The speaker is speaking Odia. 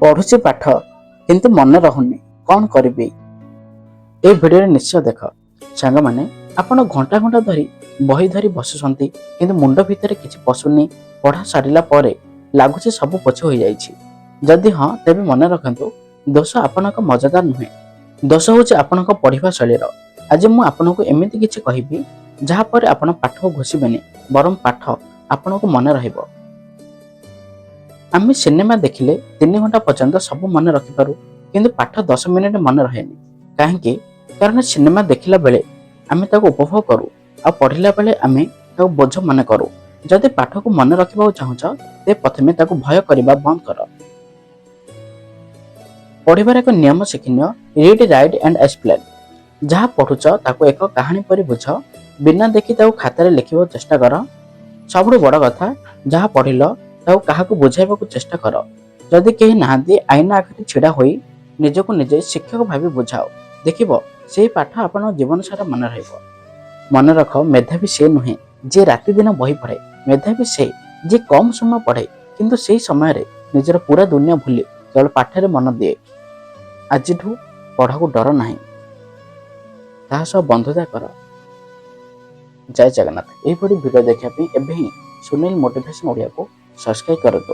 ପଢୁଛି ପାଠ, କିନ୍ତୁ ମନେ ରହୁନି, କ'ଣ କରିବି? ଏ ଭିଡ଼ିଓରେ ନିଶ୍ଚୟ ଦେଖ। ସାଙ୍ଗମାନେ, ଆପଣ ଘଣ୍ଟା ଘଣ୍ଟା ଧରି ବହି ଧରି ବସୁଛନ୍ତି, କିନ୍ତୁ ମୁଣ୍ଡ ଭିତରେ କିଛି ପଶୁନି। ପଢ଼ା ସରିଲା ପରେ ଲାଗୁଛି ସବୁ ପୋଛି ହୋଇଯାଇଛି। ଯଦି ହଁ, ତେବେ ମନେ ରଖନ୍ତୁ, ଦୋଷ ଆପଣଙ୍କ ମଜାଦାର ନୁହେଁ, ଦୋଷ ହେଉଛି ଆପଣଙ୍କ ପଢ଼ିବା ଶୈଳୀର। ଆଜି ମୁଁ ଆପଣଙ୍କୁ ଏମିତି କିଛି କହିବି, ଯାହା ପରେ ଆପଣ ପାଠକୁ ଘୋଷିବେନି, ବରଂ ପାଠ ଆପଣଙ୍କୁ ମନେ ରହିବ। ଆମେ ସିନେମା ଦେଖିଲେ 3 ଘଣ୍ଟା ପର୍ଯ୍ୟନ୍ତ ସବୁ ମନେ ରଖିପାରୁ, କିନ୍ତୁ ପାଠ 10 ମିନିଟ୍ ମନେ ରହେନି। କାହିଁକି? କାରଣ ସିନେମା ଦେଖିଲା ବେଳେ ଆମେ ତାକୁ ଉପଭୋଗ କରୁ ଆଉ ପଢ଼ିଲା ବେଳେ ଆମେ ତାକୁ ବୋଝ ମନେ କରୁ। ଯଦି ପାଠକୁ ମନେ ରଖିବାକୁ ଚାହୁଁଛ, ତେବେ ପ୍ରଥମେ ତାକୁ ଭୟ କରିବା ବନ୍ଦ କର। ପଢ଼ିବାର ଏକ ନିୟମ ଶିଖିନିଅ, ରିଡ୍, ରାଇଟ୍ ଆଣ୍ଡ ଏକ୍ସପ୍ଲେନ୍। ଯାହା ପଢୁଛ, ତାକୁ ଏକ କାହାଣୀ ପରି ବୁଝ। ବିନା ଦେଖି ତାକୁ ଖାତାରେ ଲେଖିବାକୁ ଚେଷ୍ଟା କର। ସବୁଠୁ ବଡ଼ କଥା, ଯାହା ପଢ଼ିଲ ତାକୁ କାହାକୁ ବୁଝାଇବାକୁ ଚେଷ୍ଟା କର। ଯଦି କେହି ନାହାନ୍ତି, ଆଇନା ଆଗରେ ଛିଡ଼ା ହୋଇ ନିଜକୁ ନିଜେ ଶିକ୍ଷକ ଭାବି ବୁଝାଅ। ଦେଖିବ, ସେଇ ପାଠ ଆପଣଙ୍କ ଜୀବନ ସାରା ମନେ ରହିବ। ମନେ ରଖ, ମେଧାବୀ ସେ ନୁହେଁ ଯିଏ ରାତି ଦିନ ବହି ପଢ଼େ। ମେଧାବୀ ସେ ଯିଏ କମ୍ ସମୟ ପଢ଼େ, କିନ୍ତୁ ସେଇ ସମୟରେ ନିଜର ପୁରା ଦୁନିଆ ଭୁଲି କେବଳ ପାଠରେ ମନ ଦିଏ। ଆଜିଠୁ ପଢ଼ାକୁ ଡର ନାହିଁ, ତାହା ସହ ବନ୍ଧୁତା କର। ଜୟ ଜଗନ୍ନାଥ। ଏହିପରି ଭିଡ଼ିଓ ଦେଖିବା ପାଇଁ ଏବେ ହିଁ ସୁନୀଲ ମୋଟିଭେସନ ଓଡ଼ିଆକୁ ସବସ୍କ୍ରାଇବ କରନ୍ତୁ।